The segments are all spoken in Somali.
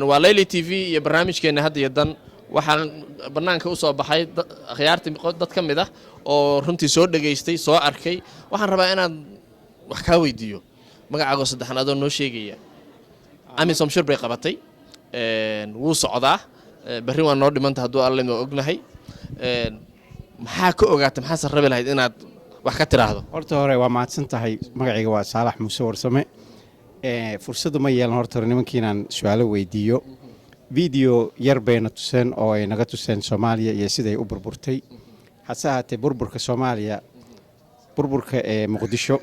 Waa Layli TV iyo barnaamijkeenna Hadda iyo Dan. Waxaan bannaanka u soo baxay akhyaartii dad ka mid ah oo runtii soo dhegaystay, soo arkay. Waxaan rabaa inaad wax kaa weydiiyo. Magacaagoo saddexan adoo noo sheegaya. AMISOM shir bay qabatay, wuu socdaa, berri waa noo dhimanta hadduu Alle waa ognahay. Maxaa ka ogaatay? Maxaase rabi lahayd inaad wax ka tiraahdo? Horta hore waa mahadsan tahay. Magacayga waa Saalax Muuse Warsame. Fursaddu ma yeelan horta hore nimankiinaan su-aalo weydiiyo. Video yar bayna tuseen oo ay naga tuseen Soomaaliya iyo siday u burburtay. Hase ahaatee, burburka Soomaaliya, burburka ee Muqdisho,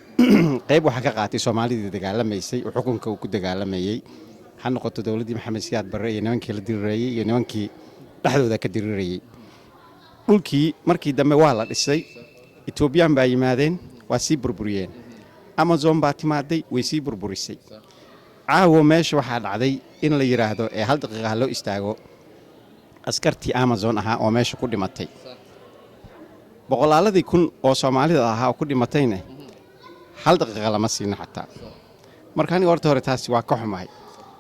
qayb waxaa ka qaatay Soomaalidii dagaalamaysay oo xukunka uu ku dagaalamayey, ha noqoto dowladdii Maxamed Siyaad Barre iyo nimankii la dirirayey iyo nimankii dhexdooda ka dirirayey. Dhulkii markii dambe waa la dhisay, Etoobiyaan baa yimaadeen, waa sii burburiyeen. AMISOM baa timaaday, way sii burburisay. Caawo meesha waxaa dhacday in la yidhaahdo ee hal daqiiqa ha loo istaago askartii AMISOM ahaa oo meesha ku dhimatay. Boqolaaladii kun oo Soomaalida ahaa oo ku dhimatayna hal daqiiqa lama siina xataa. Marka aniga horta hore taasi waa ka xumahay.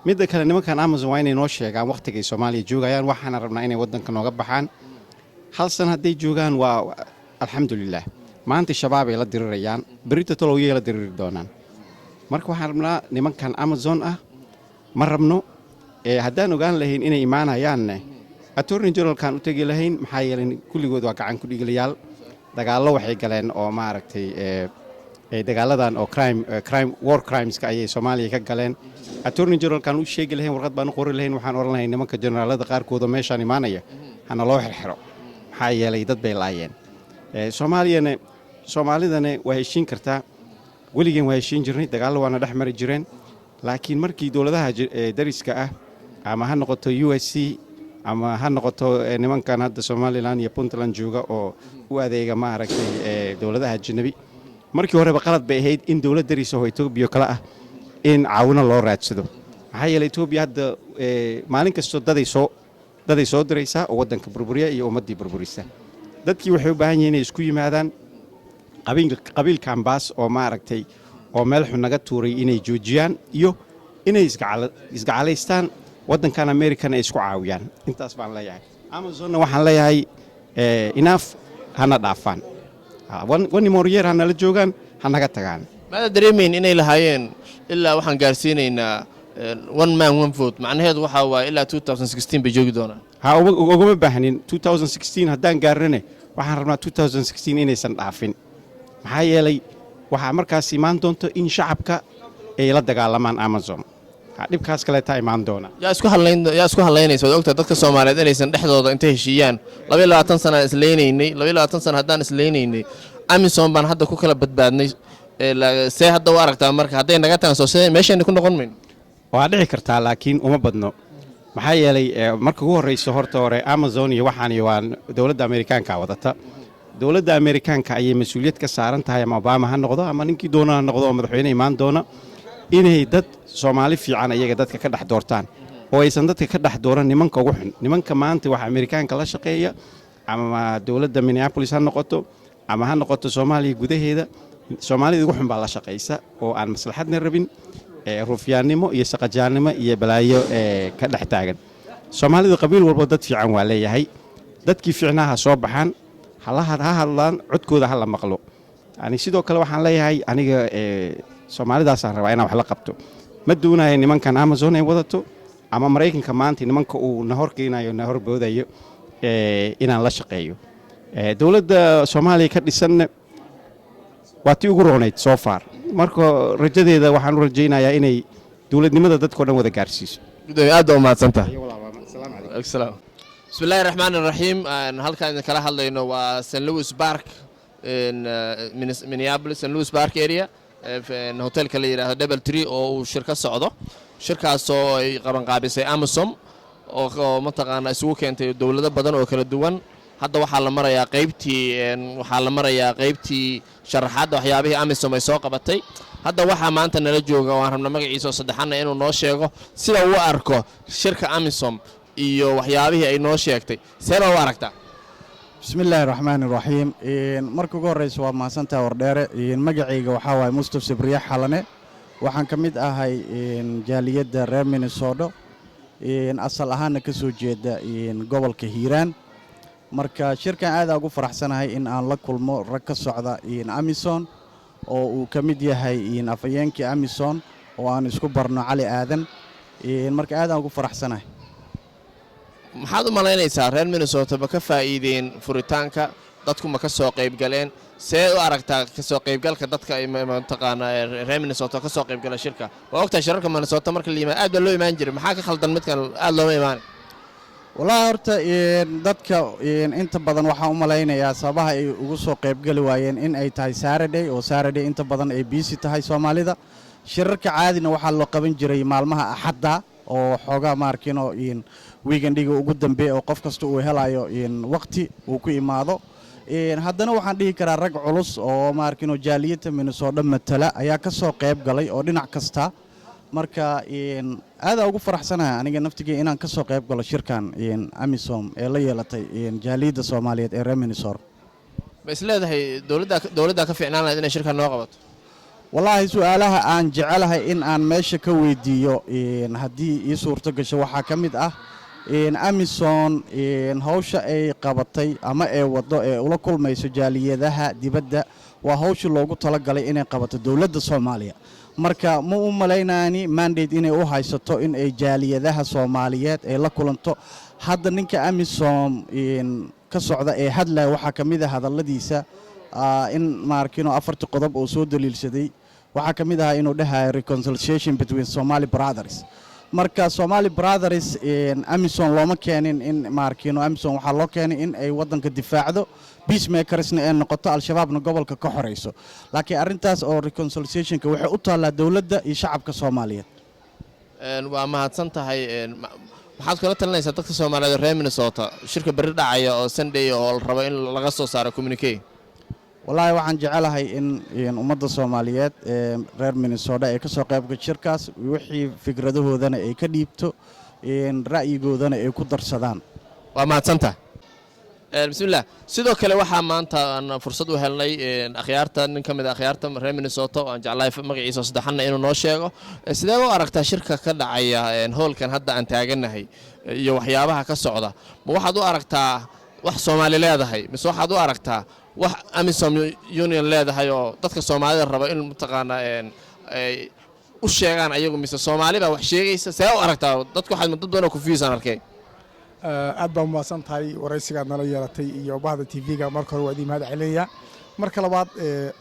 Midda kale, nimankan AMISOM waa inay noo sheegaan wakhtigay Soomaaliya joogayaan. Waxaana rabnaa inay waddanka nooga baxaan. Hal san hadday joogaan waa alxamdulilaah. Maanta Shabaabay la dirirayaan, berrito tolowyay la diriri doonaan. Marka waxaan rabnaa nimankan AMISOM ah ma rabno. Haddaan ogaan lahayn inay imaanayaanne, attorney generalkaan u tegi lahayn. Maxaa yeelay, kulligood waa gacan ku dhiiglayaal. Dagaallo waxay galeen oo maaragtay dagaaladan oo crime, war crimeska ayay Soomaaliya ka galeen. Attorney generalkaan u sheegi lahayn, warqad baan u qori lahayn. Waxaan oran lahayn nimanka generaalada qaarkood oo meeshaan imaanaya hana loo xirxiro, maxaa yeelay dad bay laayeen. Soomaaliyana, Soomaalidana waa heshiin kartaa. Weligeen waa heshiin jirnay, dagaallo waana dhex mari jireen. Laakiin markii dowladaha dariska ah, ama ha noqoto USC ama ha noqoto nimankan hadda Somaliland iyo Puntland jooga oo u adeega maaragtay dowladaha ajnabi, markii horeba qalad bay ahayd in dowlad daris oo Etoobiya kale ah in caawino loo raadsado. Maxaa yeelay, Etoobiya hadda maalin kastoo daday soo diraysaa oo waddanka burburiya iyo ummaddii burburisa. Dadkii waxay u baahan yihiin inay isku yimaadaan, qabiilka ambaas oo maaragtay oo meel xun naga tuuray inay joojiyaan iyo inay isgacalaystaan, waddankan Americana ay isku caawiyaan. Intaas baan leeyahay. AMISOMna waxaan leeyahay enough, hana dhaafaan. One more year hanala joogaan, hanaga tagaan. Maada dareemayn inay lahaayeen ilaa waxaan gaarsiinaynaa one man one vote? Macnaheedu waxaa waaye ilaa 2016 bay joogi doonaan. Ha, ugama baahnin 2016. Haddaan gaarnane, waxaan rabnaa 2016 inaysan dhaafin. Maxaa yeelay, waxaa markaas imaan doonto in shacabka ay la dagaalamaan AMISOM. Dhibkaas kaleetaa imaan doona. Yaa isku hadlaynaysa? Waad ogtahay dadka Soomaaliyeed inaysan dhexdooda intay heshiiyaan. 22 sana islaynaynay. 22 sana haddaan islaynaynay, AMISOM baan hadda ku kala badbaadnay. See hadda u aragtaa marka hadday naga tagaan soo see meeshayna ku noqon mayno? Waa dhici kartaa, laakiin uma badno. Maxaa yeelay, marka ugu horreyso horta hore AMISOM iyo waxaan iyo waa dowladda Amerikaanka wadata. Dowladda Amerikaanka ayay mas-uuliyad ka saaran tahay, ama Obama ha noqdo ama ninkii doona ha noqdo oo madaxweyne imaan doona, inay dad Soomaali fiican ayaga dadka ka dhex doortaan oo aysan dadka ka dhex dooran nimanka ugu xun. Nimanka maanta waxa Amerikaanka la shaqeeya, ama dowladda Minneapolis ha noqoto ama ha noqoto Soomaaliya gudaheeda, Soomaalida ugu xun baa la shaqaysa oo aan maslaxadna rabin, ruufyaannimo iyo saqajaannimo iyo balaayo ka dhex taagan. Soomaalida qabiil walbo dad fiican waa leeyahay. Dadkii fiicnaa ha soo baxaan, ha hadlaan, codkooda ha la maqlo. Yani sidoo kale waxaan leeyahay aniga Soomaalidaasaan rabaa inaan wax la qabto. Ma doonayo nimankan AMISOM ay wadato ama Maraykanka maanta nimanka uu na horkeenayo, na horboodayo, inaan la shaqeeyo. Dowladda Soomaaliya ka dhisanna waa tii ugu roonayd so far. Marka rajadeeda waxaan u rajaynayaa inay dowladnimada dadkao dhan wada gaarsiiso. Gudoomiye, aad baa umahadsantahay. Bismi illaahi raxmaan iraxiim. Halkaan idin kala hadlayno waa St Louis Park, Minneapolis, St Louis Park area, hotelka la yidhaahdo DoubleTree oo uu shir ka socdo, shirkaasoo ay qabanqaabisay AMISOM oo mataqaana isugu keentay dowlado badan oo kala duwan. Hadda waxaa la marayaa qaybtii sharaxaadda waxyaabihii AMISOM ay soo qabatay. Hadda waxaa maanta nala jooga oo aan rabna magaciisa oo saddexanna inuu noo sheego sida uu arko shirka AMISOM iyo waxyaabihii ay noo sheegtay. See baa u aragtaa? Bismi illaahi raxmaan iraxiim. Marka ugu horreysa waa mahadsantaha, Wardheere. Magacayga waxaa waaye Mustaf Sibriye Xalane. Waxaan ka mid ahay jaaliyadda reer Minnesota. Asal ahaanna ka soo jeeda gobolka Hiiraan. Marka shirkan aadaa ugu faraxsanahay in aan la kulmo rag ka socda AMISOM, oo uu ka mid yahay afhayeenkii AMISOM oo aan isku barno, Cali Aadan. Marka aadaan ugu faraxsanahay. Maxaad u malaynaysaa, reer Minnesota ma ka faa'iideen furitaanka? Dadku ma ka soo qaybgaleen? See u aragtaa kasoo qaybgalka dadka ay mataqaanaa reer Minnesota ka soo qaybgala shirka? Waa ogtahay shirarka Minnesota marka la yimaado aad baa loo imaan jiray. Maxaa ka khaldan midkan aad looma imaanay? Wallaahi horta dadka inta badan waxaan u malaynayaa sababaha ay ugu soo qaybgeli waayeen in ay tahay Saturday, oo Saturday inta badan ay busy tahay Soomaalida. Shirarka caadina waxaa loo qaban jiray maalmaha Axadda, oo xoogaa maarkino weekendiga ugu dambeeya, oo qof kasta uu helayo waqti uu ku imaado. Haddana waxaan dhihi karaa rag culus oo maarkino jaaliyadda Minnesota matala ayaa ka soo qayb galay oo dhinac kasta. Marka aadaa ugu faraxsanahay aniga naftigay inaan ka soo qayb galo shirkan AMISOM ee la yeelatay jaaliyadda Soomaaliyeed ee reer Minnesota. Ma is leedahay dowladdaa ka fiicnaan lahayd inay shirkan noo qabato? Wallaahi su-aalaha aan jecelahay in aan meesha ka weydiiyo haddii ii suurto gasho waxaa ka mid ah AMISOM hawsha ay qabatay ama ee waddo ee ula kulmayso jaaliyadaha dibadda waa hawshii loogu talagalay inay qabato dowladda Soomaaliya. Marka ma u malaynaani mandate inay u haysato in ay jaaliyadaha Soomaaliyeed ay la kulanto. Hadda ninka AMISOM ka socda ee hadlaya waxaa ka mid a hadalladiisa in maarkino afartii qodob oo soo daliilsaday waxaa ka mid ahaa inuu dhahayo reconciliation between Somali brothers. Marka Somali brothers AMISOM looma keenin in maarkino. AMISOM waxaa loo keenay in ay waddanka difaacdo, peacemakersna ee noqoto, Al-Shabaabna gobolka ka xorayso. Laakiin arrintaas oo reconciliationka waxay u taallaa dowladda iyo shacabka Soomaaliyeed. Waa mahadsan tahay. Maxaad kula talinaysaa dadka Soomaaliyeed reer Minnesota shirka berri dhacaya oo Sunday oo la rabo in laga soo saaro communique? Wallaahi waxaan jecelahay in ummadda Soomaaliyeed ee reer Minnesota ay ka soo qaybga shirkaas, wixii fikradahoodana ay ka dhiibto, ra'yigoodana ay ku darsadaan. Waa mahadsantahay. Bismillah. Sidoo kale waxaa maanta aan fursad u helnay akhyaarta, nin ka mid a akhyaarta reer Minnesota oo aan jeclahay magaciisa oo saddexanna inuu noo sheego. Sidee u aragtaa shirka ka dhacaya hoolkan hadda aan taagannahay iyo waxyaabaha ka socda? Ma waxaad u aragtaa wax Soomaali leedahay, mise waxaad u aragtaa wax AMISOM Union leedahay oo dadka Soomaalida raba in mataqaanaa ay u sheegaan ayagu, mise Soomaali baa wax sheegaysa? See u aragtaa? Dadku waxaad dad badan oo confuse aan arkay. Aad baa umahadsan tahay waraysigaad nala yeelatay iyo bahda TV-ga. Marka hore waa idin mahad celinaya. Marka labaad,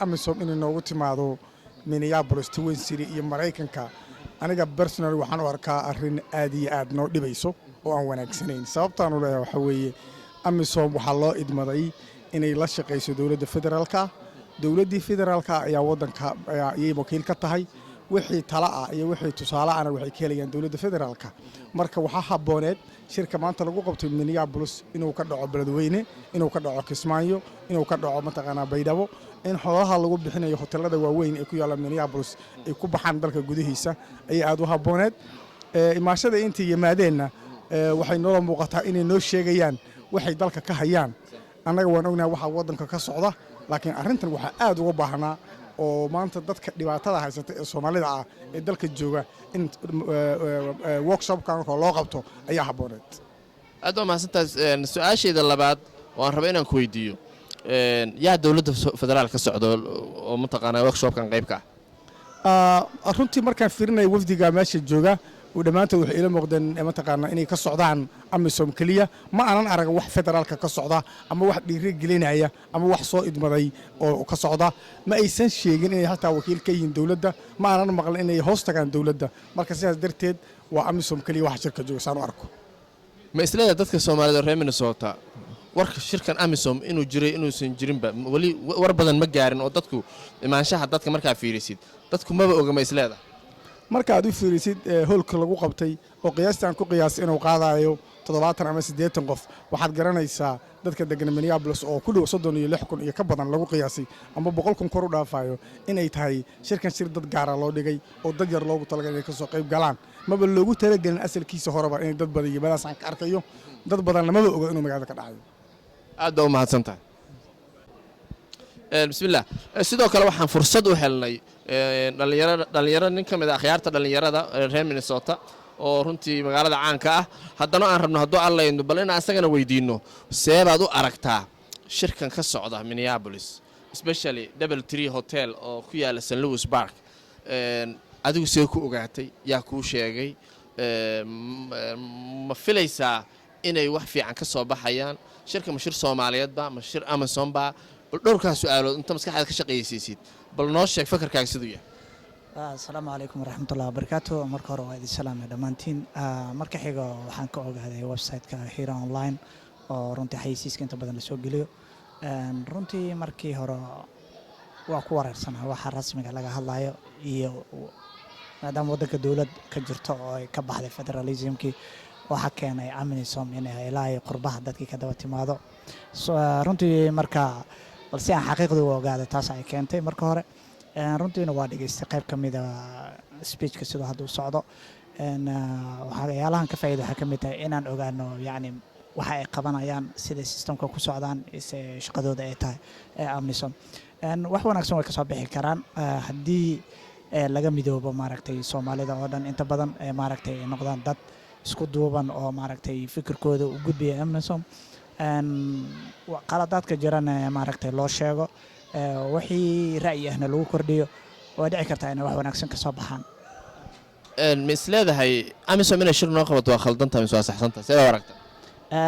AMISOM inay noogu timaado Minneapolis, Twin City iyo Maraykanka, aniga personally waxaan u arkaa arrin aad iyo aad noo dhibayso oo aan wanaagsanayn. Sababtaanu leeyahay waxaa weeye, AMISOM waxaa loo idmaday inay la shaqayso dowladda federaalka. Dowladdii federaalka ayaa waddanka ayay wakiil ka tahay. Wixii tala ah iyo wixii tusaale ahna waxay ka helayaan dowladda federaalka. Marka waxaa habbooneed shirka maanta lagu qabtay Minneapolis inuu ka dhaco Beledweyne, inuu ka dhaco Kismaayo, inuu ka dhaco mataqaanaa Baydhabo, in xoolaha lagu bixinayo hotelada waaweyn ee ku yaalla Minneapolis ay ku baxaan dalka gudihiisa ayay aad u habbooneed. Imaashada intay yimaadeenna waxay noola muuqataa inay noo sheegayaan waxay dalka ka hayaan. Annaga waan ognahay waxaa waddanka ka socda, laakiin arrintan waxaa aad uga baahnaa oo maanta dadka dhibaatada haysata ee Soomaalida ah ee dalka jooga in workshopkan oo loo qabto ayaa habbooneed. Aad waa mahadsantahay. Su-aashayda labaad oo aan rabo inaan ku weydiiyo, yaa dowladda federaal ka socdo oo mataqaanaa workshopkan qayb ka ah? Runtii markaan fiirinaya wafdiga meesha jooga dhammaantood waxay ila muuqdeen mataqaanaa inay ka socdaan AMISOM keliya. Ma aanan arag wax federaalka ka socda ama wax dhiiri gelinaya ama wax soo idmaday oo ka socda. Ma aysan sheegin inay xataa wakiil ka yihiin dowladda. Ma aanan maqlin inay hoos tagaan dowladda. Marka sidaas darteed waa AMISOM keliya waxa shirka jooga saan u arko. Ma isleedahay dadka Soomaalida reer Minnesota warka shirkan AMISOM inuu jiray inuusan jirinba weli war badan ma gaarin, oo dadku imaanshaha dadka markaa fiirisid dadku maba oga, ma isleedahay? Marka aad u fiirisid hoolka lagu qabtay oo qiyaastaan ku qiyaasay inuu qaadayo 70 ama 80 qof, waxaad garanaysaa dadka degan Minneapolis oo ku dhow 36,000 iyo ka badan lagu qiyaasay ama 100,000 kor u dhaafayo, inay tahay shirkan shir dad gaara loo dhigay oo dad yar loogu talagalay inay kasoo qayb galaan. Maba loogu talagelin asalkiisa horeba inay dad badan yimaadaas aan ka arkayo. Dad badanna maba oga inuu magaalada ka dhacayo. Aad baa u mahadsan tahay. Bismillah. Sidoo kale waxaan fursad u helnay dhalinyaro, nin ka mid a akhyaarta dhalinyarada reer Minnesota oo Oo runtii magaalada caanka ah. Haddana aan rabno, hadduu allayno, bal inaan asagana weydiinno: seebaad u aragtaa shirkan ka socda Minneapolis, especially Double Tree Hotel oo ku yaala St. Louis Park? Adigu see ku ogaatay? Yaa kuu sheegay? Ma filaysaa inay wax fiican ka soo baxayaan shirka? Ma shir Soomaaliyeedba, ma shir AMISOM ba? Bal dhowrkaa su-aalood inta maskaxdaad ka shaqaysiisid, bal noo sheeg fakarkaaga siduu yahay. Asalaamu calaykum waraxmatullahi wabarakaatu. Marka hore waa idin salaamay dhammaantiin. Marka xiga, waxaan ka ogaaday website-ka Hiira Online oo runtii xayeysiiska inta badan lasoo geliyo. Runtii markii hore waa ku wareersanaa waxa rasmiga laga hadlayo, iyo maadaama waddanka dowlad ka jirto oo ay ka baxday federalismkii, waxaa keenay AMISOM inay ilaa ay qurbaha dadkii ka daba timaado. So runtii marka bal si aan xaqiiqda u ogaado, taas ay keentay marka hore. Runtiina waa dhegeystay qayb ka mida speechka siduu hadda u socdo. Waxyaalahan ka faa'iida waxaa ka mid tahay inaan ogaano yacni waxa ay qabanayaan, siday systemka ku socdaan, ise shaqadooda ay tahay ee AMISOM. Wax wanaagsan way kasoo bixi karaan haddii laga midoobo, maaragtay, Soomaalida oo dhan inta badan maaragtay, ay noqdaan dad isku duuban oo, maaragtay, fikirkooda u gudbiya AMISOM. Qaladaadka jirana, maaragtay, loo sheego, wixii ra'yi ahna lagu kordhiyo, waa dhici kartaa inay wax wanaagsan ka soo baxaan. Ma is leedahay AMISOM inay shir noo qabato waa khaldantaha mise waa saxsantaha? See baa aragta?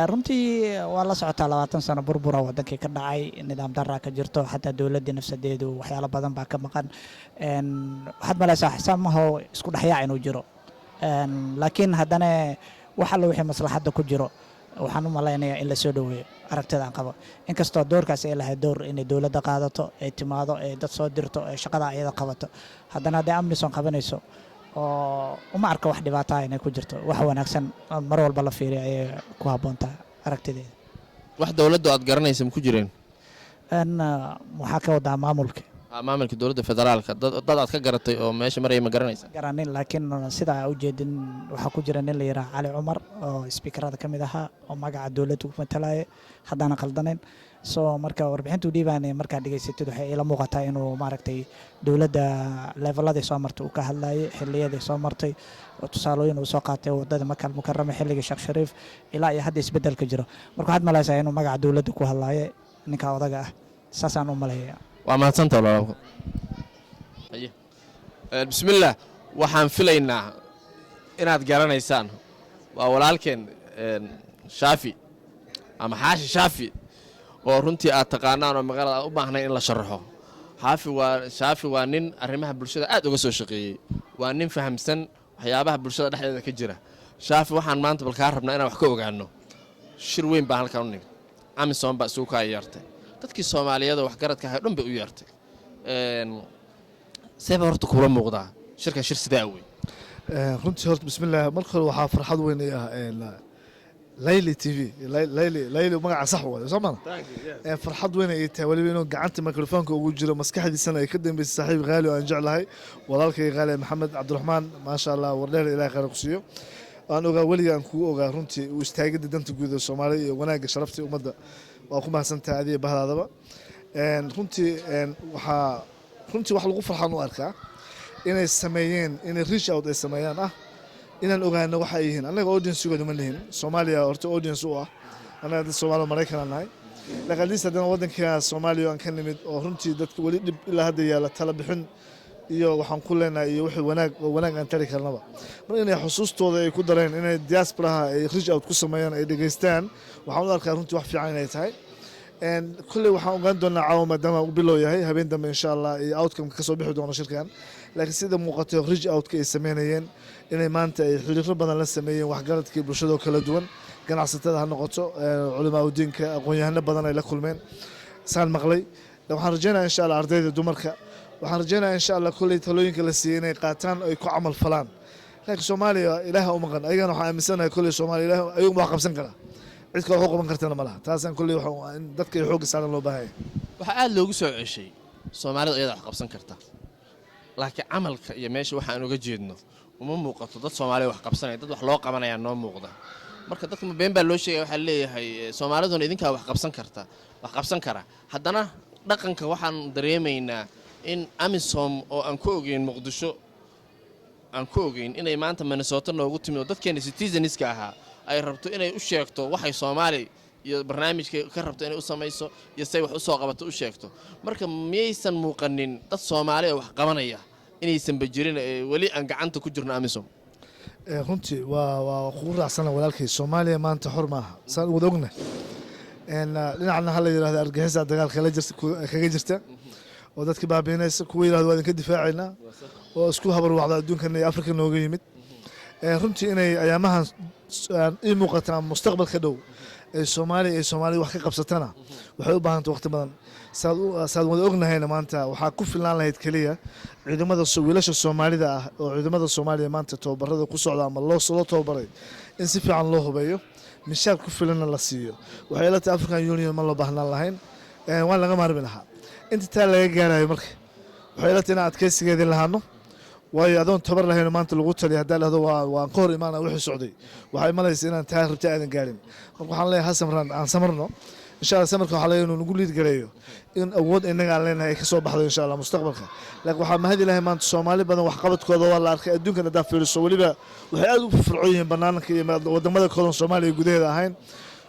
Runtii waa la socotaa, 20 sano burbura wadankii ka dhacay, nidaam daraa ka jirto, xataa dowladdii nafsadeedu waxyaalo badan baa ka maqan. Waxaad malaysaa xisaabmaho isku dhexyaac inuu jiro. Laakiin haddana wax alla wixii maslaxadda ku jiro waxaan u malaynayaa in lasoo dhoweeyo, aragtida aan qabo. Inkastoo doorkaas ay lahayd door inay dowladda qaadato, ay timaado, ay dad soo dirto, ay shaqada ayada qabato, haddana hadday AMISOM qabanayso oo uma arka wax dhibaataa inay ku jirto. Wax wanaagsan mar walba la fiiriyo ayay ku habboon tahay aragtideeda. Wax dowladdu aad garanaysa ma ku jireen? Waxaa ka wadaa maamulka? Maamulka dowladda federaalka, dad aad ka garatay oo meesha maraya ma garanaysa? Garanin, laakiin sidaa ujeedin waxaa ku jira nin la yidhaha Cali Cumar oo speakerada ka mid ahaa oo magaca dowladda ku matalaya, haddaana khaldanayn. So marka warbixintu dhiibaan markaad dhegeysatid, waxay ila muuqataa inuu, maaragtay, dowladda leveladii soo martay uu ka hadlayay, xilliyadii soo martay, oo tusaalooyin uu soo qaatay wadada Makal Mukarama xilligii Sheekh Shariif ilaa iyo hadda isbeddelka jiro. Marka waxaad malaysaa inuu magaca dowladda ku hadlaayo ninka odaga ah, saasaan u maleeya. Waa mahadsanta walaal. Bismillaah, waxaan filaynaa inaad garanaysaan. Waa walaalkeen Shaafi ama Xaashi Shaafi oo runtii aad taqaanaan oo magaalada aad u baahnayn in la sharaxo. Xaafi waa Shaafi, waa nin arrimaha bulshada aad uga soo shaqeeyey, waa nin fahamsan waxyaabaha bulshada dhexdeeda ka jira. Shaafi, waxaan maanta bal kaa rabnaa inaan wax ka ogaano. Shir weyn baan halkan u nimid, AMISOM baa isugu kaa yeertay, dadkii Soomaaliyeed oo waxgaradka ahay dhan bay u yeertay. See baa horta kuula muuqdaa shirkan? Shir sidaa wey? Runtii horta, bismillaah, marka hore waxaa farxad weyn ii ah Layli TV. Layli, Layli, magaca sax waayo, soo mana? Farxad weyn ay tahay weliba inuu gacanta microfoonka ugu jiro, maskaxdiisana ay ka dambeysay saaxiib qaali oo aan jeclahay, walaalkay qaali Maxamed Cabdiraxmaan, maasha Allah, wardheer, Ilahay khayr ku siiyo. Waan ogaa, weliga aan kugu ogaa runtii u istaagidda danta guud ee Soomaaliya iyo wanaagga sharafta ummadda. Waa ku mahadsantahay adiga bahdaadaba. Runtii waxaa runtii wax lagu farxaan u arkaa inay sameeyeen, inay reach out ay sameeyaan ah, inaan ogaano waxa ay yihiin. Annaga audience-gooda ma lihin. Soomaaliya horta audience u ah, annaga dad Soomaaliya Maraykan aan nahay, laakiin at least haddana waddanka Soomaaliya aan ka nimid oo runtii dadka weli dhib ilaa hadda yaala, tala bixin iyo waxaan ku leenahay iyo wixii wanaag oo wanaag aan tari karnaba. Mar inay xusuustooda ay ku dareen inay diasporaha ay reach out ku sameeyaan, ay dhegeystaan, waxaan u arkaa runtii wax fiican inay tahay. Kolley waxaan ogaan doonaa caawa, maadaama uu bilow yahay, habeen dambe insha Allah iyo outcome ka soo bixi doono shirkan. Laakiin sida muuqatay reach outka ay sameynayeen, inay maanta ay xiriiro badan la sameeyeen waxgaradkii bulshada kala duwan, ganacsatada ha noqoto, culamaa udiinka, aqoon-yahano badan ay la kulmeen saan maqlay. Waxaan rajeynaya insha Allah ardayda, dumarka, waxaan rajeynaya insha Allah kolley talooyinka la siiyey inay qaataan, ay ku camal falaan. Laakiin Soomaaliya Ilaaha u maqan, ayagana waxaan aaminsanahay kolley Soomaaliya Ilaah ayagu wax qabsan karaa, cid kale wax u qaban kartana ma laha. Taasaan kolley waxa in dadka ay xoogga saaran loo baahanya. Waxaa aada loogu soo ceshay Soomaalida iyada wax qabsan karta, laakiin camalka iyo meesha waxaan uga jeedno uma muuqato dad Soomaaliya wax qabsanaya, dad wax loo qabanayaa noo muuqda. Marka dadka ma been baa loo sheegaya? Waxaa leeyahay Soomaaliduna idinkaa wax qabsan karta, wax qabsan kara. Haddana dhaqanka waxaan dareemaynaa in AMISOM oo aan ku ogeyn Muqdisho Aan ku ogeyn inay maanta Minnesota noogu timid oo dadkeena citizenska ahaa ay rabto inay u sheegto waxay Soomaali iyo barnaamijka ka rabto inay u samayso iyo say wax u soo qabato u sheegto. Marka miyaysan muuqanin dad Soomaali oo wax qabanaya inaysanba jirin, ee weli aan gacanta ku jirno AMISOM? Runtii waa kugu raacsana walaalkay. Soomaaliya maanta xor maaha, saan wada ognahay. Dhinacna ha la yidhahdo argixisa dagaalka la jirta kaga jirta oo dadka baabiinaysa, kuwa yidhahdo waa idinka difaacaynaa oo isku habarwacda adduunkan iyo Afrika nooga yimid. Runtii inay ayaamahan ii muuqataa mustaqbalka dhow ee Soomaaliya ay Soomaaliya wax ka qabsatana waxay u baahantay waqti badan. Saad wada ognahayna, maanta waxaa ku filnaan lahayd keliya ciidamada wiilasha Soomaalida ah oo ciidamada Soomaaliya maanta tababarada ku socda ama loo tababaray in si fiican loo hubeeyo, mishaar ku filanna la siiyo. Waxay ila tahay African Union ma loo baahnaan lahayn, waan laga maarmi lahaa. Inta taa laga gaarayo marka waxay ila tahay inaan adkeysigeedii lahaano, waayo adoon tabar lahayn maanta lagu taliya haddaa dhahdo waan ka hor imaana wixii socday, waxay imanaysa inaan taa rabta aadan gaarin. Marka waxaan leeyahay ha samraan, aan samarno insha Allah. Samarka waxaa leeyahay inuu nagu liid gareeyo in awood innaga aan leenahay ay ka soo baxdo insha Allah mustaqbalka. Laakiin waxaa mahad Ilaahay, maanta Soomaali badan waxqabadkooda waa la arkay adduunkan haddaa fiiriso. Weliba waxay aad u firfircoon yihiin banaanka iyo wadamada kaloon Soomaaliya gudaheeda ahayn.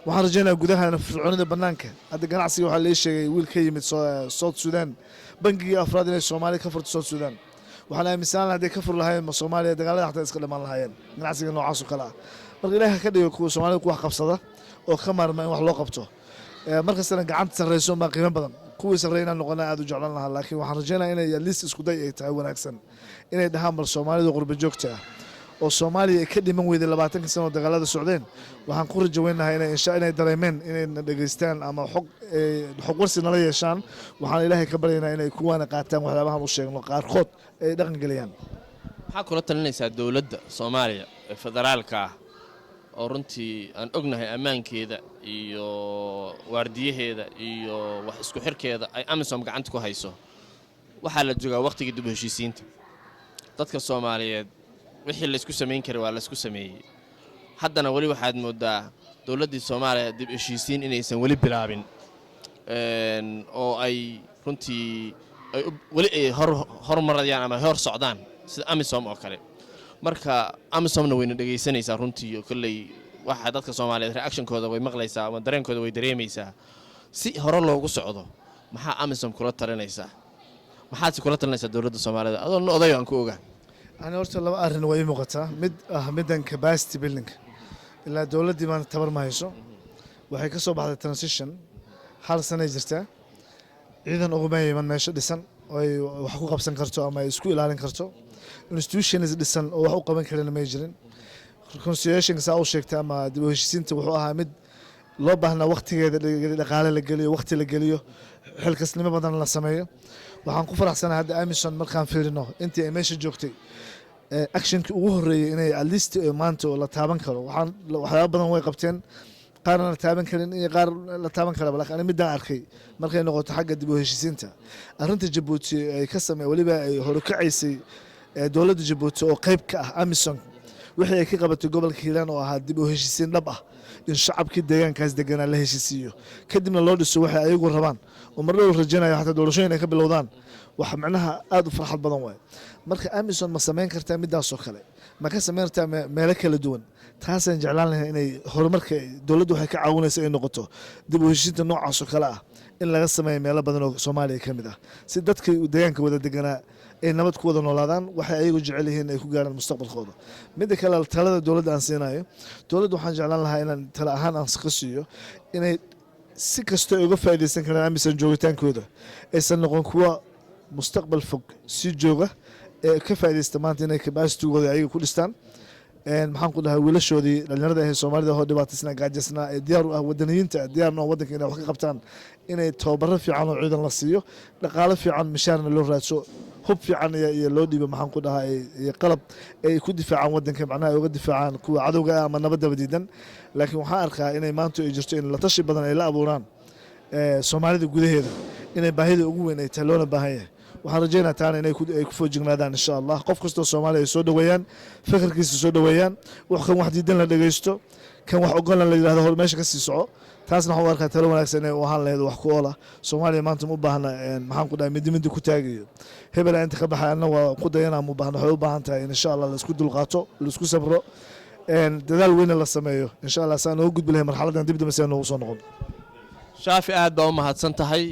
Waxaan rajaynayaa gudahana firfircoonida banaanka. Hadda ganacsiga waxaa lee sheegay wiil ka yimid South Sudan, bangigii afraad inay Soomaaliya ka furto South Sudan. Waxaan aaminsanaan hadday ka fur lahaayeen ma Soomaaliya dagaalada xataa iska dhamaan lahaayeen ganacsiga noocaas oo kale ah. Marka Ilahi ha ka dhigo kuwa Soomaalida ku wax qabsada oo ka maarma in wax loo qabto. Markastana gacanta sarreyso baa qiimo badan. Kuwii sarreeya inaan noqona aad u jeclaan lahaa, laakiin waxaan rajaynaya inay at least isku day ay tahay wanaagsan inay dhahaan bal Soomaalida qurba joogta ah oo Soomaaliya ay ka dhiman weyday 20-ka sano oo dagaalada socdeen, waxaan ku rajo weynahay inay insha inay dareemeen inay na dhegaystaan ama xog warsi nala yeeshaan. Waxaan Ilaahay ka baryaynaa inay kuwaana qaataan waxyaabahan u sheegno, qaarkood ay dhaqan geliyaan. Maxaa kula talinaysaa dowladda Soomaaliya ee federaalka ah oo runtii aan ognahay ammaankeeda iyo waardiyaheeda iyo wax isku xirkeeda ay AMISOM gacanta ku hayso? Waxaa la joogaa wakhtigii dib u heshiisiinta dadka Soomaaliyeed. Wixii laysku samayn karay waa laysku sameeyey. Haddana weli waxaad mooddaa dowladdii Soomaaliya dib heshiisiin inaysan weli bilaabin, oo ay runtii ay weli ay hor hormarayaan ama hor socdaan sida AMISOM oo kale. Marka AMISOMna wayna dhegaysanaysaa runtii, oo kolley waxa dadka Soomaaliyeed reactionkooda way maqlaysaa ama dareenkooda way dareemaysaa. Si hore loogu socdo, maxaa AMISOM kula talinaysaa? Maxaadse kula talinaysaa dowladda Soomaalida, adoo nin odayo aan ku ogaa? Ani horta laba arrin waa ii muuqataa. Mid ah middan capacity building. Ilaa dowladdii maanta tabar ma hayso. Waxay ka soo baxday transition, hal sanay jirtaa. Ciidan uguma iman meesha dhisan oo ay wax ku qabsan karto ama ay isku ilaalin karto. Institutions dhisan oo wax u qaban karina may jirin. Reconciliationka saa u sheegtay ama dib u heshiisiinta wuxuu ahaa mid loo baahnaa waqtigeeda dhaqaale la geliyo, waqti la geliyo, xilkasnimo badan la sameeyo. Waxaan ku faraxsanahay hadda AMISOM markaan fiirino intii ay meesha joogtay, actionkii ugu horreeyay inay at least maanta oo la taaban karo. Waxaan waxyaabo badan way qabteen, qaarna la taaban karin iyo qaar la taaban karaba, laakiin ani midaan arkay markay noqoto xagga dib u heshiisiinta, arrinta Jabuuti ay ka samey, weliba ay horukacaysay dowladda Jabuuti oo qayb ka ah AMISOM, wixii ay ka qabatay gobolka Hiiraan oo ahaa dib u heshiisiin dhab ah, in shacabkii deegaankaas deganaa la heshiisiiyo, kadibna loo dhiso waxay ayagu rabaan oo marna la rajaynayo xataa doorashooyin ay ka bilowdaan, wax macnaha aada u farxad badan waay. Marka AMISOM ma samayn kartaa midaasoo kale? Ma ka samayn kartaa meelo kala duwan? Taasaan jeclaan lahayn inay horumarka dowladdu waxay ka caawinaysa ay noqoto dib u heshiinta noocaas oo kale ah in laga sameeyo meelo badan oo Soomaaliya ka mid ah, si dadka deegaanka wada deganaa ay nabad ku wada noolaadaan, waxay ayagu jecel yihiin ay ku gaaraan mustaqbalkooda. Midda kale, talada dowladda aan siinayo, dowladda waxaan jeclaan lahaa inaan tala ahaan aan ka siiyo inay si kastoo ay uga faa'iidaysan karaan AMISOM joogitaankooda aysan noqon kuwa mustaqbal fog si jooga ee ka faa'iidaysta maanta inay capacitygooda ayaga ku dhistaan. Maxaan ku dhahay, wiilashoodii dhalinyarada ahe Soomaalida oo dhibaataysnaa, gaajasnaa, ee diyaar u ah, wadaniyiinta diyaarna oo waddanka inay wax ka qabtaan, inay tababaro fiican oo ciidan la siiyo, dhaqaalo fiican, mishaarna loo raadso, hub fiican iyo loo dhiibo, maxaan ku dhahay, iyo qalab ay ku difaacaan waddanka, macnaha ay uga difaacaan kuwa cadowga ah ama nabadaba diidan. Laakiin waxaan arkaa inay maanta ay jirto in la tashi badan ay la abuuraan Soomaalida gudaheeda, inay baahida ugu weyn ay tahay loona baahan yahay. Waxaan rajaynaa taana inay ku foojignaadaan insha Allah. Qof kastoo Soomaaliya ay soo dhoweeyaan, fikirkiisa soo dhoweeyaan, wax kan wax diidan la dhegeysto. Kan wax ogolan la yidhahdo hor meesha ka sii soco. Taasna waxaan u arkaa talo wanaagsan inay u ahaan lahayd wax ku oola. Soomaaliya maanta ma u baahna, maxaan ku dhahay, midi midi ku taagayo, hebela inta ka baxay, anna waa ku dayanaa, ma u baahna. Waxay u baahan tahay in insha Allah laisku dulqaato, laisku sabro, dadaal weyna la sameeyo insha Allah, saan noogu gudbi lahay marxaladan dib dambe si aan noogu soo noqon. Shaafi, aad baa u mahadsan tahay.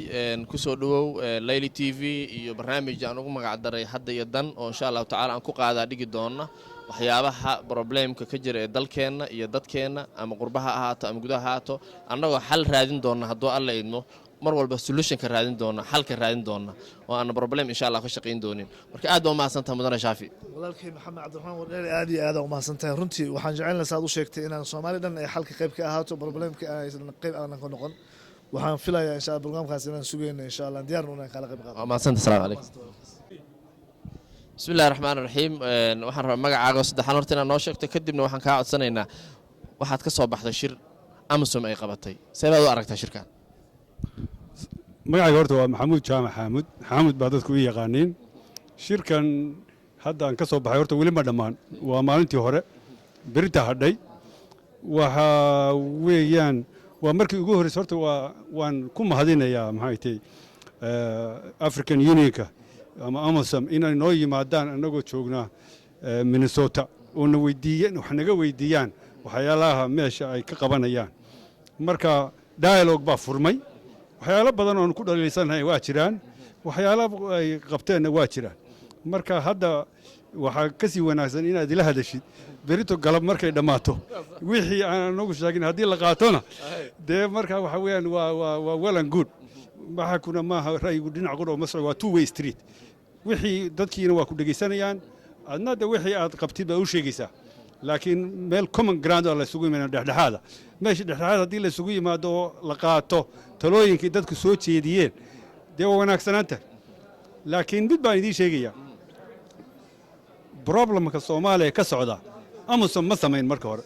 Kusoo dhowow Layli TV iyo barnaamij aan ugu magac daray Hadda iyo Dan, oo insha Allahu tacala aan ku qaadaa dhigi doona waxyaabaha problemka ka jira ee dalkeenna iyo dadkeenna, ama qurbaha ahaato ama gudaha ahaato, annagoo xal raadin doona hadduu Alla idmo. Mar walba solutionka raadin doona, xalka raadin doona, oo aan problem insha Allah ka shaqayn doonin. Marka aad baa u mahadsan tahay, mudane Shaafi. Walaalkay Maxamed Cabdiraxmaan Wardheere, aad iyo aad u mahadsan tahay. Runtii waxaan jecelnahay, saad u sheegtay, inaan Soomaali dhan ay xalka qayb ka ahaato, problemka aysan qayb aanan ka noqon. Waxaan filayaa insha Allah barnaamijkaas inaan sugayno, insha Allah diyaarna inaan kala qayb qaado. Waa mahadsanta. Asalaamu calaykum. Bismi illahi raxmaan raxiim. Waxaan rabaa magacaaga saddexaan horta inaad noo sheegto, kadibna waxaan kaa codsanaynaa, waxaad ka soo baxday shir AMISOM ay qabatay, see baad u aragtaa shirkan? Magacayga horta waa Maxamuud Jaamac Xaamud. Xaamud baa dadku u yaqaaniin. Shirkan hadda aan ka soo baxay horta weli ma dhammaan, waa maalintii hore, berinta hadhay. Waxa weeyaan waa markii ugu horreysay. Horta waan ku mahadinayaa, maxay tahay, African Unionka ama AMISOM inay noo yimaadaan annagoo joognaa Minnesota oo na weydiiyeen, wax naga weydiiyaan waxyaalaha meesha ay ka qabanayaan. Marka dialogue baa furmay. Waxyaalo badan oon ku dhaliilsanahay waa jiraan, waxyaalo ay qabteenna waa jiraan. Marka hadda waxaa ka sii wanaagsan inaad ila hadashid berito galab markay dhammaato. Wixii aan anagu sheegin haddii la qaatona, dee marka waxa weeyaan waa well and good. Waxa kuna maaha ra'yigu dhinac qura oo masro, waa two way street. Wixii dadkiina waa ku dhegaysanayaan, adna de wixii aad qabtid baa u sheegaysaa, laakiin meel common ground oo la isugu yimaado, dhexdhexaada, meesha dhexdhexaad haddii la isugu yimaado oo la qaato talooyinkii dadku soo jeediyeen, dee waa wanaagsanaanta. Laakiin mid baan idiin sheegayaa: problemka Soomaaliya ka socda AMISOM ma samayn marka hore,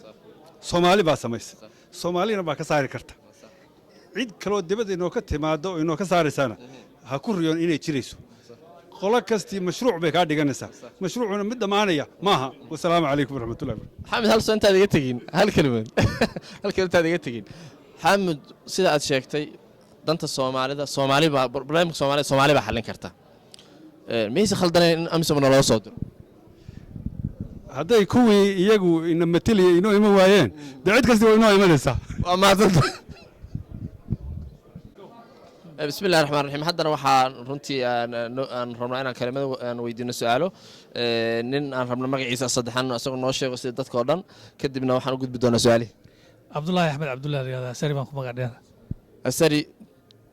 Soomaali baa samaysa, Soomaalina baa ka saari karta. Cid kaloo dibadda inoo ka timaado oo inoo ka saaraysana ha ku riyoon inay jirayso. Qolo kastii mashruuc bay kaa dhiganaysaa, mashruucuna mid dhammaanaya maaha. Wasalaamu calaykum waraxmatullahi. Xamid, hal soo intaad iga tegin, hal kelimad, hal kelimad intaad iga tegin. Xamid, sida aad sheegtay, danta Soomaalida, Soomaali baa problemka Soomaalida, Soomaali baa xallin karta. Miyayse khaldanayn in AMISOM naloo soo diro? Hadday kuwii iyagu ina mateliya inoo iman waayeen, dee cid kasti waa inoo imanaysaa. Waa mahadsanta. Bismi illahi raxmaan raxiim. Haddana waxaan runtii aan rabnaa inaan kelimada aan weydiino su-aalo nin aan rabno magaciisa saddexan isagoo noo sheego sida dadka oo dhan, kadibna waxaan u gudbi doonaa su-aalihi. Cabdullaahi Axmed Cabdullahi la yihahdaa, Asari baan ku magac dheera. Asari,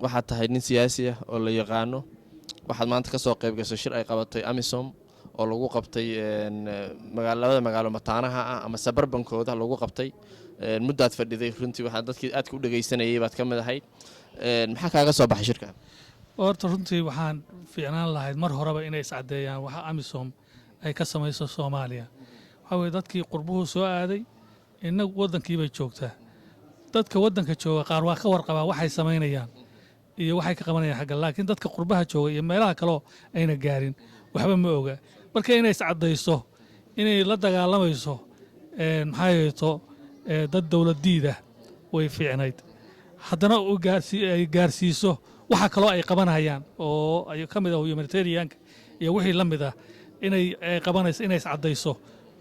waxaad tahay nin siyaasi ah oo la yaqaano. Waxaad maanta ka soo qayb gashay shir ay qabatay AMISOM oo lagu qabtay labada magaalo mataanaha ah ama suburbankooda lagu qabtay. Muddaad fadhiday, runtii waxaa dadkii aadka u dhegaysanayay baad ka mid ahayd. Maxaa kaaga soo baxay shirkan? Horta runtii waxaan fiicnaan lahayd mar horeba inay iscaddeeyaan waxa AMISOM ay ka samayso Soomaaliya. Waxaa weye dadkii qurbuhu soo aaday, innagu waddankii bay joogtaa. Dadka waddanka jooga qaar waa ka warqabaa waxay samaynayaan iyo waxay ka qabanayaan xagga, laakiin dadka qurbaha jooga iyo meelaha kaloo ayna gaarin waxba ma oga. Marka inay iscaddayso inay la dagaalamayso, maxaa yeeto, dad dowladdiida way fiicnayd. Haddana ay gaarsiiso waxa kaloo ay qabanayaan oo ay ka mid ah humanitarianka iyo wixii la mid ah inay qabanayso, inay iscaddayso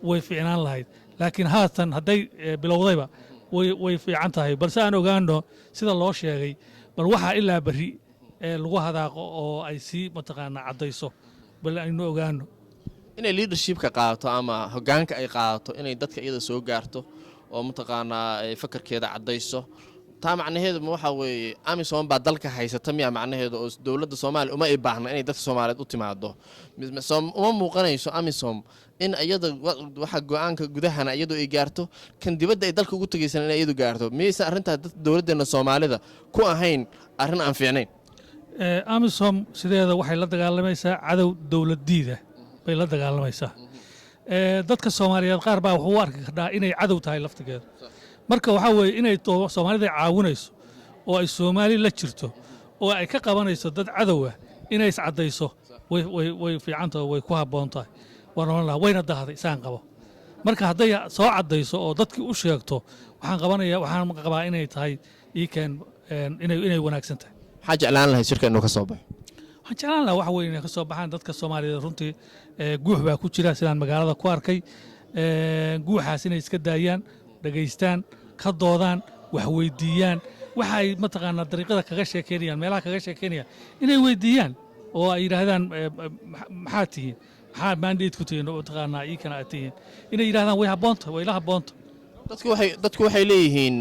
way fiicnaan lahayd. Laakiin haatan hadday bilowdayba way fiican tahay, balse aan ogaano sida loo sheegay, bal waxaa ilaa berri ee lagu hadaaqo oo ay sii mataqaanaa caddayso, bal aynu ogaano. Inay leadershipka qaadato ama hoggaanka ay qaadato, inay dadka iyada soo gaarto oo mataqaanaa ay fakarkeeda caddayso, taa macnaheedu ma waxaa weeye AMISOM baa dalka haysata miya macnaheedu, oo dowladda Soomaaliya uma ay baahna inay dadka Soomaaliyeed u timaado? Uma muuqanayso AMISOM in iyada waxa go-aanka gudahana iyadu ay gaarto, kan dibadda ay dalka ugu tegaysan in iyadu gaarto? Miyaysan arrintaas dad dowladdeena Soomaalida ku ahayn arrin aan fiicnayn? AMISOM sideeda waxay la dagaalamaysaa cadow dowladdiida bay la dagaalamaysaa. Dadka Soomaaliyeed qaar baa wuxuu u arki kardhaa inay cadow tahay laftigeeda. Marka waxaa weeye inay Soomaalida caawinayso oo ay Soomaali la jirto oo ay ka qabanayso dad cadow ah, inay iscaddayso way fiican tahay, way ku habboon tahay, waan oran lahaa. Wayna dahday saan qabo. Marka hadday soo caddayso oo dadkii u sheegto, waxaan qabanaya, waxaan qabaa inay tahay ii keen inay wanaagsan tahay. Maxaa jeclaan lahayd shirka inuu ka soo baxo? Waxaan jeclaan lahaa wax weyn inay ka soo baxaan dadka Soomaaliyeed. Runtii guux baa ku jira sidaan magaalada ku arkay. Guuxaas inay iska daayaan, dhegaystaan, ka doodaan, wax weydiiyaan, waxa ay mataqaanaa dariiqada kaga sheekeynayaan, meelaha kaga sheekeynayaan inay weydiiyaan oo ay yidhaahdaan, "Maxaa tihiin? Maxaa mandate ku tihiin oo mataqaanaa ii kana aad tihiin?" Inay yidhahdaan way habboonta, way la habboonta. Dadku waxay leeyihiin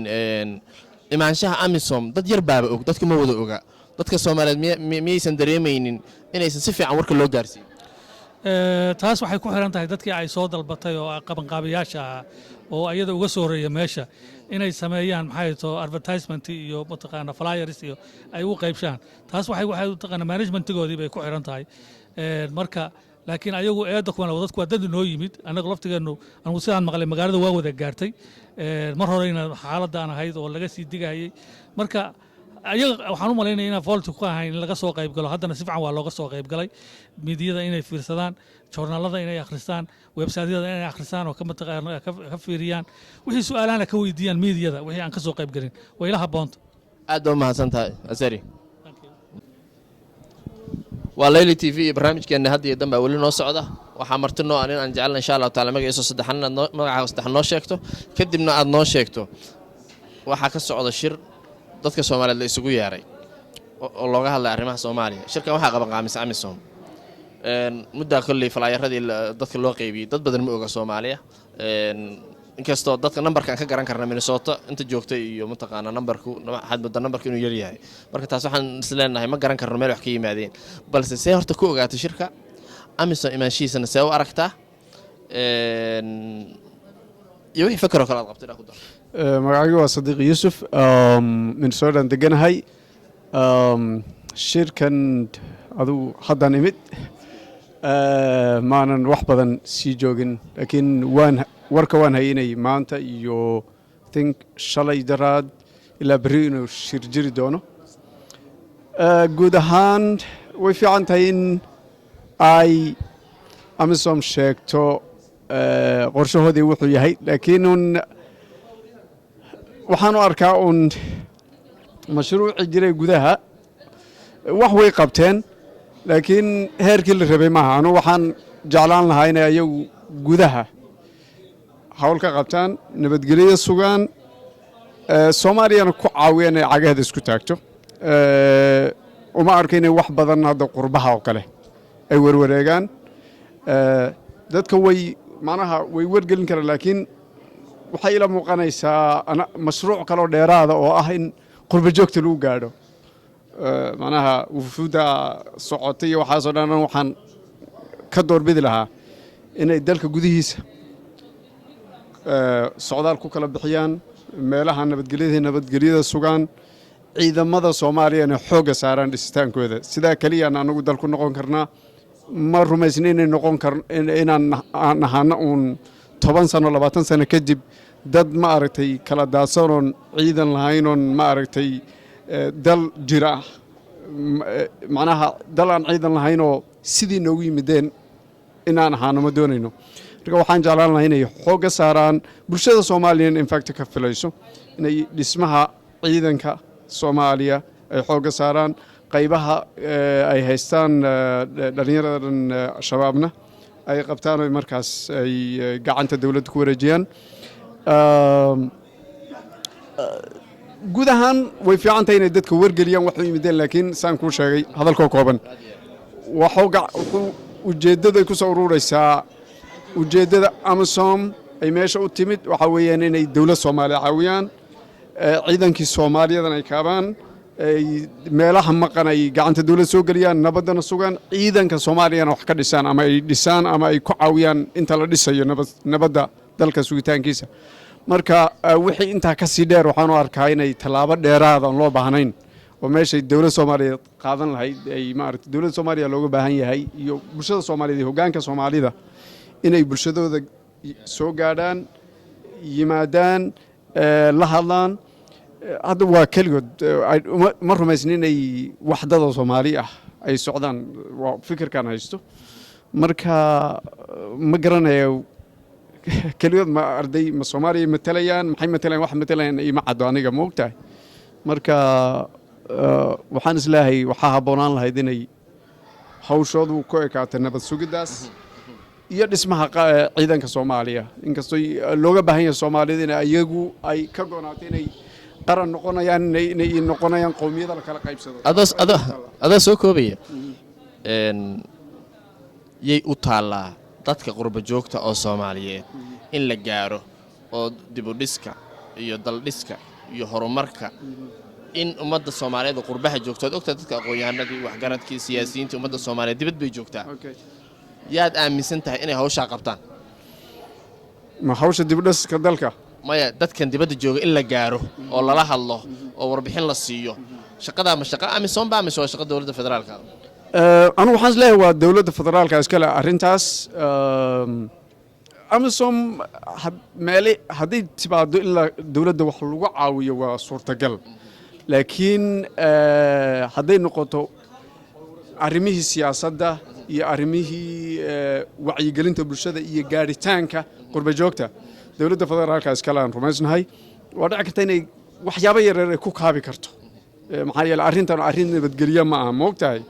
imaanshaha AMISOM dad yar baaba og, dadku ma wada oga. Dadka Soomaaliyeed miyaysan dareemaynin inaysan si fiican warka loo gaarsiin? Taas waxay ku xiran tahay dadkii ay soo dalbatay oo qabanqaabayaasha ahaa oo ayada uga soo horeeya meesha inay sameeyaan, maxay to, advertisement iyo mataqaana flyers iyo ay u qaybshaan. Taas waxay mataqaana managementigoodii bay ku xiran tahay. Marka laakiin ayagu eedda kuwan dadku waa dad noo yimid. Annagu laftigeennu, anigu sidaan maqlay, magaalada waa wada gaartay. Mar horeyna xaaladaan ahayd oo laga sii digayay. Marka ayaga waxaan u malaynaya inaan fault ku ahayn in laga soo qayb galo. Haddana si fiican waa looga soo qayb galay. Miidiyada inay fiirsadaan, joornaalada inay akhristaan, websiteyada inay akhristaan oo ka mataqaana ka fiiriyaan, wixii su'aalahana ka weydiiyaan miidiyada wixii aan ka soo qayb galin, way ila habboonta. Aad baa umahadsan tahay, Asari. Waa Layli TV iyo barnaamijkeenna Hadda iyo Danbaa weli noo socda. Waxaa marti noo ah nin aan jecelna, insha Allahu taala, magaciisa saddexan inaad noo, magacaaga saddexan noo sheegto, kadibna aad noo sheegto waxaa ka socda shir dadka Soomaaliyeed la isugu yeeray oo looga hadlay arrimaha Soomaaliya. Shirkan waxaa qaban qaamisa AMISOM. Muddaa kolley flyeradii dadka loo qeybiyey, dad badan ma oga Soomaaliya. Inkastoo dadka nambarka aan ka garan karna Minnesota inta joogtay iyo mataqaana nambarku, waxaad moodaa nambarku inuu yar yahay. Marka taas waxaan is leenahay ma garan karno meel wax ka yimaadeen. Balse see horta ku ogaatay shirka AMISOM, imaanshihiisana see u aragtaa, iyo wixii fakaroo kale aad qabtay ku dar? Magacaygu waa Sadiiq Yuusuf, Minnesotaan deganahay. Shirkan adigu haddaan imid, maanan wax badan sii joogin, laakiin waan warka waan haynay maanta iyo think shalay daraad ilaa berri inuu shir jiri doono. Guud ahaan way fiican tahay in ay AMISOM sheegto qorshahoodii wuxuu yahay, laakiin un waxaan u arkaa uun mashruuci jiray gudaha wax way qabteen, laakiin heerkii la rabay maaha. Anu waxaan jeclaan lahaa inay ayagu gudaha hawl ka qabtaan, nabadgelyo sugaan, Soomaaliyana ku caawiyaan inay cagaheeda isku taagto. Uma arko inay wax badan hadda qurbaha oo kale ay werwareegaan. Dadka way macnaha way wargelin karaan, laakiin waxay ila muuqanaysaa mashruuc kaloo dheeraada oo ah in qurba joogta lagu gaadho. Macnaha wufuudda socotay iyo waxaasoo dhan waxaan ka doorbidi lahaa inay dalka gudihiisa socdaal ku kala bixiyaan, meelaha nabadgelyada sugaan, ciidamada Soomaaliyana xoogga saaraan dhisitaankooda. Sidaa keliyaan anagu dal ku noqon karnaa. Ma rumaysna inay noqon kar inaan aan ahaano uun 10 sano, 20 sano kadib dad ma aragtay kala daadsanoon ciidan lahaynoon, ma aragtay, dal jira ah, macnaha dal aan ciidan lahaynoo sidii noogu yimideen inaan ahaano ma doonayno. Marka waxaan jeclaan lahaa inay xoogga saaraan bulshada Soomaaliya, in fact ka filayso inay dhismaha ciidanka Soomaaliya ay xoogga saaraan, qaybaha ay haystaan dhallinyaradan Shabaabna ay qabtaan oo markaas ay gacanta dowladda ku wareejiyaan. Guud ahaan way fiican tahay inay dadka wargeliyaan wax u yimideen, laakiin saan kuu sheegay, hadalkoo kooban, wuxuu ujeeddaday ku soo ururaysaa, ujeeddada AMISOM ay meesha u timid waxaa weeyaan inay dowlad Soomaaliya caawiyaan, ciidankii Soomaaliyadan ay kaabaan, ay meelaha maqan ay gacanta dowlad soo geliyaan, nabaddana sugaan, ciidanka Soomaaliyana wax ka dhisaan ama ay dhisaan ama ay ku caawiyaan inta la dhisayo nabadda dalka sugitaankiisa. Marka wixii intaa ka sii dheer waxaan u arkaa inay tallaabo dheeraada aan loo baahnayn oo meeshay dowlad Soomaaliyeed qaadan lahayd ay maaragtay dowladda Soomaaliya looga baahan yahay iyo bulshada Soomaaliyeed iyo hoggaanka Soomaalida inay bulshadooda soo gaadhaan, yimaadaan, la hadlaan. Hadda waa keligood. Ma rumaysni inay waxdada Soomaali ah ay socdaan, waa fikirkan haysto. Marka ma garanayo. Keligood ma arday ma Soomaaliya matalayaan? Maxay matalayaan? Wax matalayaan ima caddo aniga, ma ogtahay? Marka waxaan isleeyahay waxaa habboonaan lahayd inay hawshoodu ku ekaato nabad sugiddaas iyo dhismaha ciidanka Soomaaliya, inkastoo looga baahan yahay Soomaalida in iyagu ay ka goonaato inay qaran noqonayaan, inay noqonayaan qowmiyada la kala qaybsado. Adoo soo koobaya, yay u taallaa dadka qurba joogta oo Soomaaliyeed in la gaaro oo dibudhiska iyo daldhiska iyo horumarka in ummadda Soomaaliyeed oo qurbaha joogto? Ad ogtaa dadka aqoon-yahanadii, waxgaradkii, siyaasiyiintii ummadda Soomaaliyeed dibad bay joogtaa. Yaad aaminsan tahay inay hawshaa qabtaan? Ma hawsha dibudhiska dalka? Maya, dadkan dibadda jooga in la gaaro oo lala hadlo oo warbixin la siiyo, shaqadaa ma shaqa AMISOM ba mise waa shaqa dowladda federaalka? Anigu waxaan isleeyahay waa dowladda federaalka iskale arrintaas. AMISOM meele hadday timaado in dowladda wax lagu caawiyo waa suurtagal, laakiin hadday noqoto arrimihii siyaasadda iyo arrimihii wacyigelinta bulshada iyo gaadhitaanka qurba joogta, dowladda federaalka iskale aan rumaysnahay. Waa dhici karta inay waxyaabo yaryar ay ku kaabi karto, maxaa yeele arrintan arrin nabadgelyo ma aha, ma ogtahay?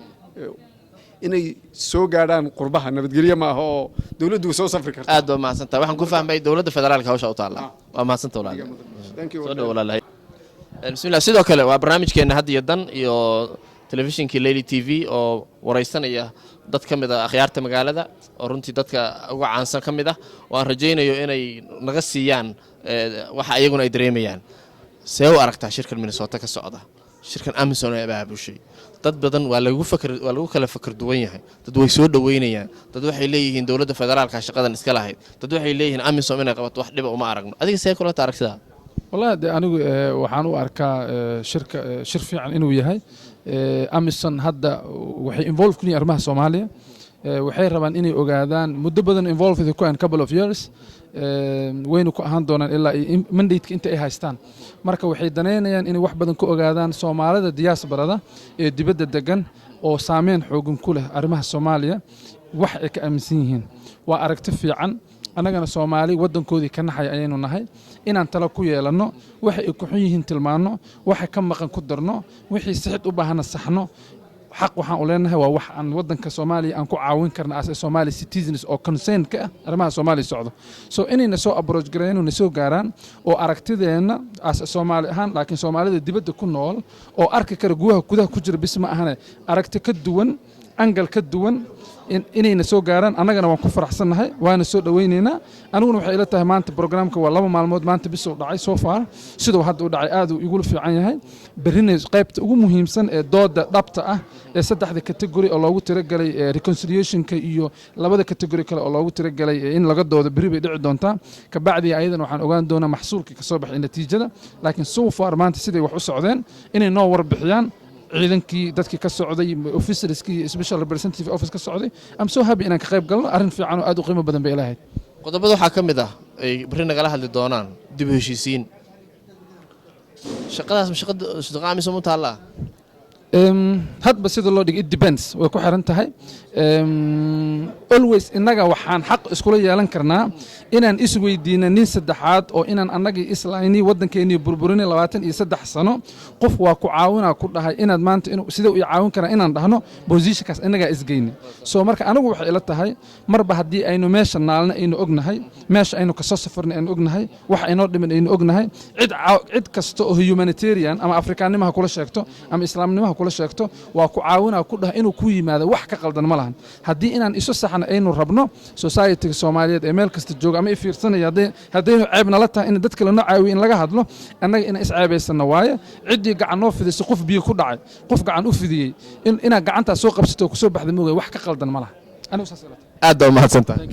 Inay soo gaadhaan qurbaha nabadgelyo ma aha oo dowladdu soo safri karta. Aad baa mahadsantahay. Waxaan ku fahmay dowladda federaalka hawsha u taalla. Waa mahadsanta walaal. Soo dhow walaalahay. Bismillah. Sidoo kale waa barnaamijkeenna Had iyo Dan iyo telefishinkii Leyli TV oo waraysanaya dad ka mid ah akhyaarta magaalada oo runtii dadka uga caansan ka mid ah, oo aan rajaynayo inay naga siiyaan waxa iyaguna ay dareemayaan. See u aragtaa shirkan Minnesota ka socda, shirkan AMISOM ee abaabushay? Dad badan waa lagu fakr, waa lagu kala fakar duwan yahay. Dad way soo dhoweynayaan, dad waxay leeyihiin dowladda federaalka shaqadan iska lahayd, dad waxay leeyihiin AMISOM inay qabato wax dhiba uma aragno. Adiga see kula ta aragtidaa? Wallahi de anigu waxaan u arkaa shirka shir fiican inuu yahay. AMISOM hadda waxay involve ku yihiin arrimaha Soomaaliya. Waxay rabaan inay ogaadaan muddo badan involved ku ahan, couple of years wayna ku ahaan doonaan ilaa mandate-ka inta ay haystaan. Marka waxay danaynayaan inay wax badan ka ogaadaan Soomaalida diasporada ee dibadda degan oo saameyn xoogan ku leh arrimaha Soomaaliya, wax ay ka aaminsan yihiin. Waa aragti fiican. Annagana Soomaali waddankoodii ka naxaya ayaynu nahay, inaan talo ku yeelanno, waxa ay ku xun yihiin tilmaanno, waxa ka maqan ku darno, wixii sixid u baahana saxno. Xaq waxaan u leenahay, waa wax aan waddanka Soomaaliya aan ku caawin karna as a Somali citizens oo concern ka ah arrimaha Soomaaliya socdo. So inayna soo approach gareeyaan, na soo gaaraan oo aragtideenna as a Soomaali ahaan, laakiin Soomaalida dibadda ku nool oo arki kara gudaha ku jira bis ma ahane, aragti ka duwan, angle ka duwan inayna soo gaaraan, annagana waan ku faraxsannahay, waana soo dhowaynaynaa. Aniguna waxay ila tahay maanta programka waa 2 maalmood, maanta bisuu dhacay. So far siduu hadda u dhacay aad uu igula fiican yahay. Berrina qaybta ugu muhiimsan ee dooda dhabta ah ee saddexda category oo loogu talagalay reconciliationka iyo labada category kale oo loogu talagalay in laga doodo berri bay dhici doontaa. Kabacdi ayadana waxaan ogaan doonaa maxsuulka ka soo baxay, natiijada. Laakiin so far maanta siday wax u socdeen, inay noo warbixiyaan ciidankii, dadkii ka socday, officerskii, special representative office ka socday, I'm so happy inaan ka qayb galno. Arrin fiican oo aad u qiimo badan bay ilahayd. Qodobada waxaa ka mid ah ay berri nagala hadli doonaan dib u heshiisiin. Shaqadaas ma shaqa AMISOM u taallaa? Hadba sida loo dhigay, it depends, way ku xiran tahay. Always innaga waxaan xaq iskula yeelan karnaa inaan isweydiina nin saddexaad oo inaan annagii islaynii waddankeennii burburinay 23 sano, qof waa ku caawinaa ku dhahay inaad maanta inuu sida ii caawin karaa inaan dhahno, positionkaas innagaa isgeyni. So marka anigu waxay ila tahay marba haddii aynu meesha naalna aynu ognahay, meesha aynu kasoo safarnay aynu ognahay, wax aynoo dhiman aynu ognahay, cid kasta oo humanitarian ama Afrikaanimaha kula sheegto ama islaamnimaha kula sheegto, waa ku caawinaa ku dhaha, inuu ku yimaado wax ka qaldan ma lahan. Haddii inaan isu saxna aynu rabno, society-ga Soomaaliyeed ee meel kasta jooga ama i fiirsanaya, haddaynu ceeb nala tahay in dadka lanoo caawiyo in laga hadlo, annaga inaan isceebaysanno waaye. Ciddii gacan noo fidisay, qof biyo ku dhacay qof gacan u fidiyey, inaad gacantaas soo qabsato oo kusoo baxda moogay, wax ka qaldan ma laha. Anigu saas ila tahay. Aad baa umahadsantahay.